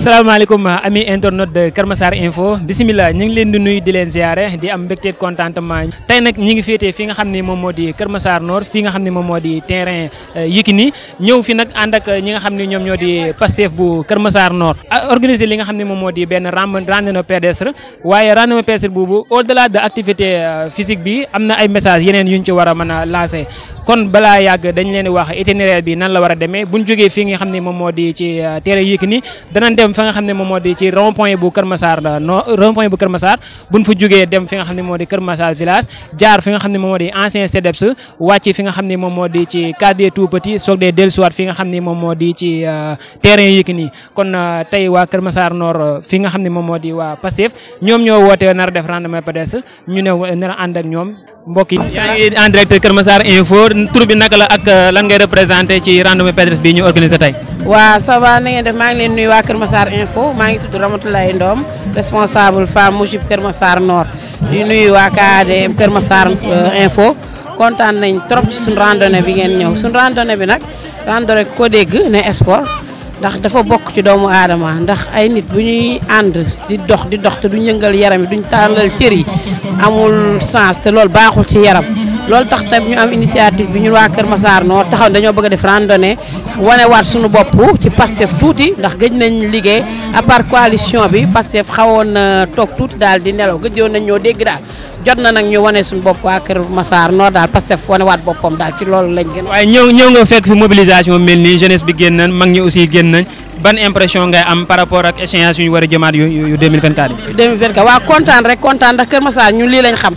salaamaaleykum ami internet de Kër Massar Info bisimilah ñu ngi leen di nuyu di leen ziare di am mbégte contentement tey nag ñi ngi féetee fi nga xam ne moom moo di Kër Massar Nord fi nga xam ne moom moo di terrain Yékini ñëw fi nag ànd ak ñi nga xam ne ñoom ñoo di Pastef bu Kër Massar Nord organiser li nga xam ne moom moo di benn randonnée pédestre waaye randonnée pédestre boobu au delà de activité physique bi am na ay messages yeneen yuñ ci war a mën a lancer kon balaa yàgg dañ leen di wax itinéraire bi nan la war a demee buñ jógee fii nga xam ne moom moo di ci terrain Yékini danañ dem fa nga xam ne moom moo di ci rond point bu Kër Massar rond point bu Kër Massar buñ fa jógee dem fi nga xam ne moo di Kër Massar village jaar fi nga xam ne moom moo di ancien CEDEPS wàcc fi nga xam ne moom moo di ci case des tout petits soog dee dellusiwaat fi nga xam ne moom moo di ci terrain Yékini kon tey waa Kër Massar Nord fi nga xam ne moom moo di waa Pastef ñoom ñoo woote nar a def randonnée pédestre ñu ne nar a ànd ak ñoom mbokk yi. yaa ngi en direct Kër Massar Info tur bi naka la ak lan ngay représenté ci randonnée pédestre bi ñu organisé tey. waaw ça va na ngeen def maa ngi leen nuyu waa Kër Massar Info maa ngi tudd Ramatoulaye Ndom responsable femme Mujib Kër Massar Nord di nuyu waa KADM Kër Massar Info kontaan nañ trop ci suñu randonnée bi ngeen ñëw suñu randonnée bi nag randonnée ko dégg ne sport ndax dafa bokk ci doomu aadama ndax ay nit bu ñuy ànd di dox te duñ yëngal yaram yi duñ tàllal cër yi amul sens te loolu baaxul ci yaram loolu tax tamit ñu am initiative bi ñun waa Kër Massar Nord taxaw dañoo bëgg a def randonnée wane waat suñu bopp ci Pastef tuuti ndax gëj nañ liggéey à part coalition bi Pastef xawoon na toog tuuti daal di nelaw gëjoon nañ ñoo dégg daal jot na nag ñu wane suñu bopp waa Kër Massar Nord daal Pastef wane waat boppam daal ci loolu lañ gën. waaye ñëw nga fekk fi mobilisation mel nii jeunesse bi génn nañ mag ñi aussi génn nañ ban impression ngay am par rapport ak échéance yu ñu war a jëmaat yu 2024 yi. 2024 waaw kontaan rek kontaan ndax Kër Massar ñun lii lañ xam.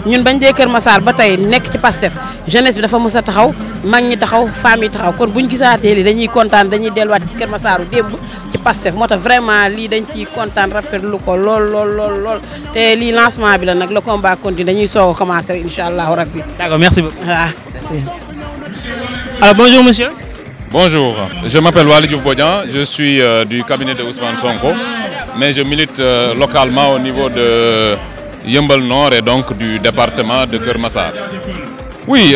ñun bañ dee Kër Massar ba tey nekk ci Pastef jeunesse bi dafa mës a taxaw mag ñi taxaw femmes yi taxaw kon buñ gisaatee lii dañuy kontaan dañuy delluwaat ci Kër Massaru démb ci Pastef moo tax vraiment lii dañ ciy kontaan rafetlu ko lool te lii lancement bi la nag le combat continue dañuy soog a commencer incha allahu rabbi. D'accord, merci beaucoup. Ah, merci. Alors bonjour monsieur. Bonjour, je m'appelle Waly Diouf Bodian, je suis du cabinet de Ousmane Sonko, mais je milite localement au niveau de Yeumbeul Nord et donc du département de Kër Massar. Oui,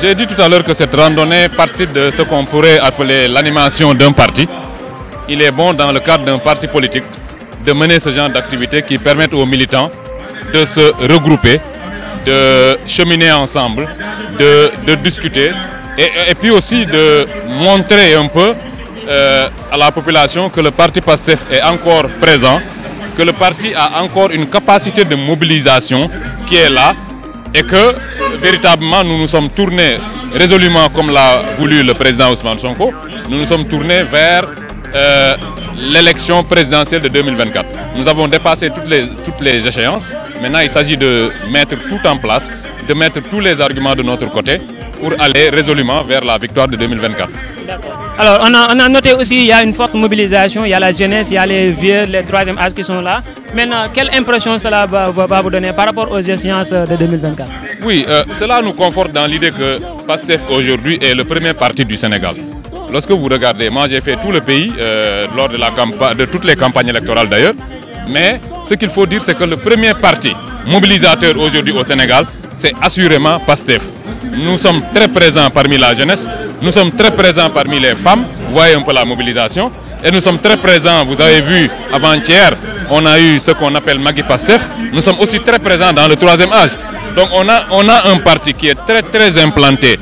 j'ai dit tout à l'heure que cette randonnée participe de ce qu'on pourrait appeler l'animation d'un parti. Il est bon dans le cadre d'un parti politique de mener ce genre d'activités qui permettent aux militants de se regrouper, de cheminer ensemble, de discuter et puis aussi de montrer un peu à la population que le parti Pastef est encore présent, que le parti a encore une capacité de mobilisation qui est là et que véritablement nous nous sommes tournés résolument comme l'a voulu le président Ousmane Sonko, nous nous sommes tournés vers l'élection présidentielle de 2024. Nous avons dépassé toutes les échéances. Maintenant, il s'agit de mettre tout en place, de mettre tous les arguments de notre côté pour aller résolument vers la victoire de 2024. Alors, on a noté aussi qu'il y a une forte mobilisation, il y a la jeunesse, il y a les vieux, les troisième âge qui sont là. Maintenant, quelle impression cela va vous donner par rapport aux échéances de 2024? Oui, cela nous conforte dans l'idée que Pastef aujourd'hui est le premier parti du Sénégal. Lorsque vous regardez, moi j'ai fait tout le pays lors de toutes les campagnes électorales d'ailleurs, mais ce qu'il faut dire c'est que le premier parti mobilisateur aujourd'hui au Sénégal, c'est assurément Pastef. Nous sommes très présents parmi la jeunesse, nous sommes très présents parmi les femmes, vous voyez un peu la mobilisation, et nous sommes très présents, vous avez vu avant-hier, on a eu ce qu'on appelle Magui Pastef, nous sommes aussi très présents dans le troisième âge. Donc on a un parti qui est très très implanté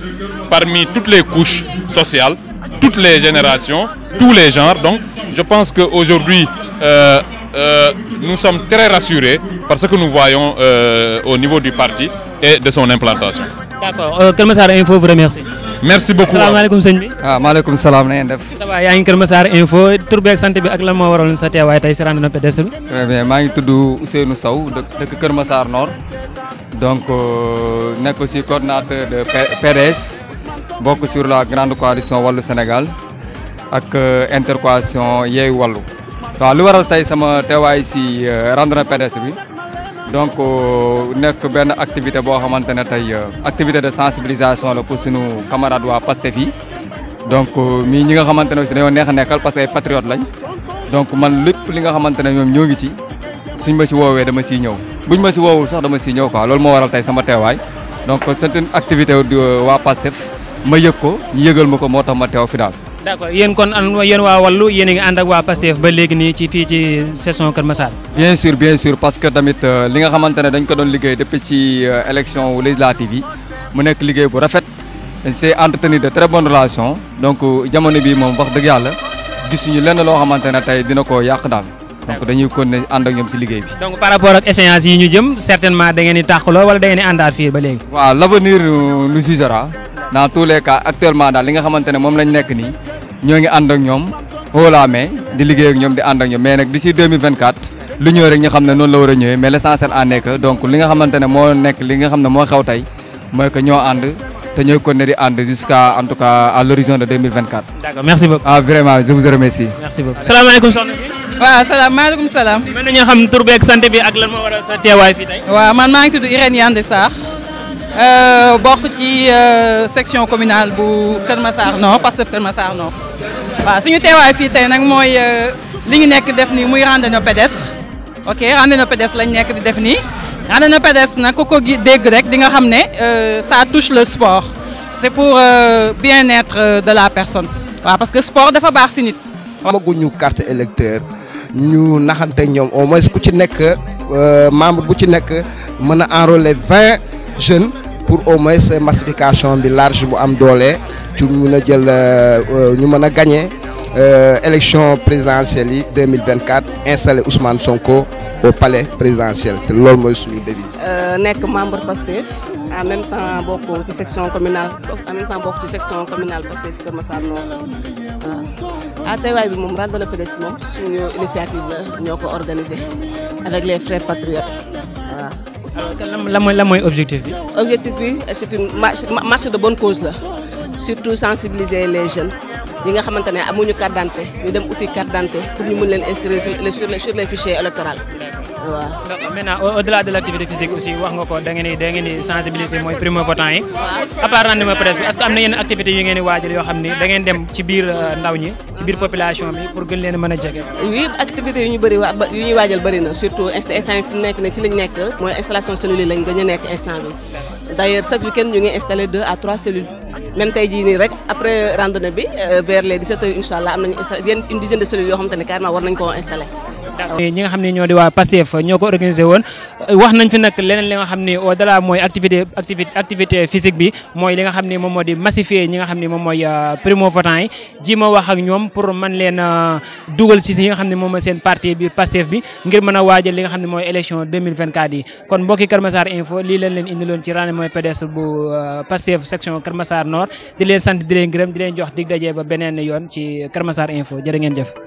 parmi toutes les couches sociales, toutes les générations, tous les genres. Donc je pense qu'aujourd'hui, nous sommes très rassurés par ce que nous voyons au niveau du parti et de son implantation. D'accord, Kër Massar Info vous remercie. Merci beaucoup. Asalaamaaleykum sëñ bi. waaw maaleykum salaam na ngeen def. ça va yaa ngi Kër Massar Info tur beeg sant bi ak lan moo waral sa teewaay tey si randonnée pédestre bi. très bien maa ngi tudd Ousseynou Sow dëkk Kër Massar Nord donc nekk aussi coordinateur de PDS bokk sur la grande coalition Wallu Sénégal ak intercoalition Yewwi Wallu. waaw lu waral tey sama teewaay si randonnée pédestre bi donc nekk benn activité boo xamante ne tey activité de sensibilisation la pour suñu camarade waa Pastef yi donc mii ñi nga xamante ne aussi dañoo neex a nekkal parce que ay patriotes lañ donc man lépp li nga xamante ne ñoom ñoo ngi ci suñ ma si woowee dama siy ñëw buñ ma si woowul sax dama siy ñëw quoi loolu moo waral tey sama teewaay donc c'est une activité waa Pastef ma yëg ko ñu yëgal ma ko moo tax ma teew fi daal. d'accord yéen kon yéen waa Wallu yéen a ngi ànd ak waa Pastef ba léegi nii ci fii ci session Kër Massar. bien sûr parce que tamit li nga xamante ne dañ ko doon liggéey depuis ci élection législative yi mu nekk liggéey bu rafet dañ see entretenir de très bonnes relations donc jamono bii moom wax dëgg yàlla gisuñu lenn loo xamante ne tey dina ko yàq daal. donc dañuy continuer ànd ak ñoom si liggéey bi. donc par rapport ak échéance yi ñu jëm certainement da ngeen di tàqaloo wala da ngeen di àndaat fii ba léegi. waaw l'avenir nous jugera dans tous les cas actuellement daal li nga xamante ne moom lañ nekk nii ñoo ngi ànd ak ñoom haut la main di liggéey ak ñoom di ànd ak ñoom mais nag d'ici 2024 lu ñëw rek ñu xam ne noonu la war a ñëwee mais l'essentiel en est que donc li nga xamante ne moo nekk li nga xam ne moo xew tey mooy que ñoo ànd te ñooy continuer di ànd jusqu'à en tout cas à l'horizon de 2024. d'accord merci beaucoup. ah vraiment je vous remercie. merci beaucoup. salaamaaleykum soxna si. waaw salaamaaleykum salaam. mën nañoo xam tur beeg sant bi ak lan moo waral sa teewaay fii tey. waaw man maa ngi tudd Irène Yande Sarr bokk ci section communale bu Kër Massar Nord Pastef Kër Massar Nord. waaw suñu teewaay fii tey nag mooy li ñu nekk def nii muy randonnée pédestre ok randonnée pédestre lañ nekk di def nii. randonnée pédestre nag ku ko dégg rek di nga xam ne ça touche le sport c'est pour bien-être de la personne waaw parce que sport dafa baax si nit. amaguñu carte électeur ñu naxante ñoom au moins ku ci nekk membre bu ci nekk mën a enrôler 20 jeunes pour au moins massification bi large bu am doole ci mën a jël ñu mën a gagner élection présidentielle yi 2024 installer Ousmane Sonko au palais présidentiel te loolu mooy suñu devise. nekk membre Pastef en même temps bokk ci section communale Pastef Kër Massar Nord waaw teewaay bi moom randonnée pédestre moom suñu initiative la ñoo ko organisé avec les frères patriotes waaw. lan mooy objectif bi. objectif bi c'est une marche de bonne cause la surtout sensibiliser les jeunes yi nga xamante ne amuñu carte d'identité ñu dem uti carte d'identité pour ñu mën leen inscrire sur les fichiers électoraux waaw. donc maintenant au-delà de l'activité physique aussi wax nga ko da ngeen di sensibiliser mooy primo votant yi. à part randonnée pédestre bi est-ce que am na yenn activités yu ngeen di waajal yoo xam ni da ngeen dem ci biir ndaw ñi ci biir population bi pour gën leen mën a jege. oui activités yu ñuy waajal bëri na surtout instant yi fi mu nekk ne ci lañ nekk mooy installation cellules lañ gën a nekk instant bi d'ailleurs chaque week-end ñu ngi installé 2 à 3 cellules même tey jii nii rek après randonnée bi vers les 17h incha allah am nañu installé une dizaine de cellules yoo xamante ne carrément war nañ koo installé. ñi nga xam ne ñoo di waa Pastef ñoo ko organisé woon wax nañ fi nag leneen li nga xam ne au-delà mooy activité physique bi mooy li nga xam ne moom moo di massifier ñi nga xam ne moom mooy primo votant yi ji ma wax ak ñoom pour mën leen dugal ci yi nga xam ne moom mooy seen parti bi Pastef bi ngir mën a waajal li nga xam ne mooy élection 2024 yi kon mbokki Kër Massar Info lii leen indiloon ci randonnée pédestre bu Pastef section Kër Massar Nord di leen sant di leen gërëm di leen jox dig daje ba beneen yoon ci Kër Massar Info jërë ngeen jëf.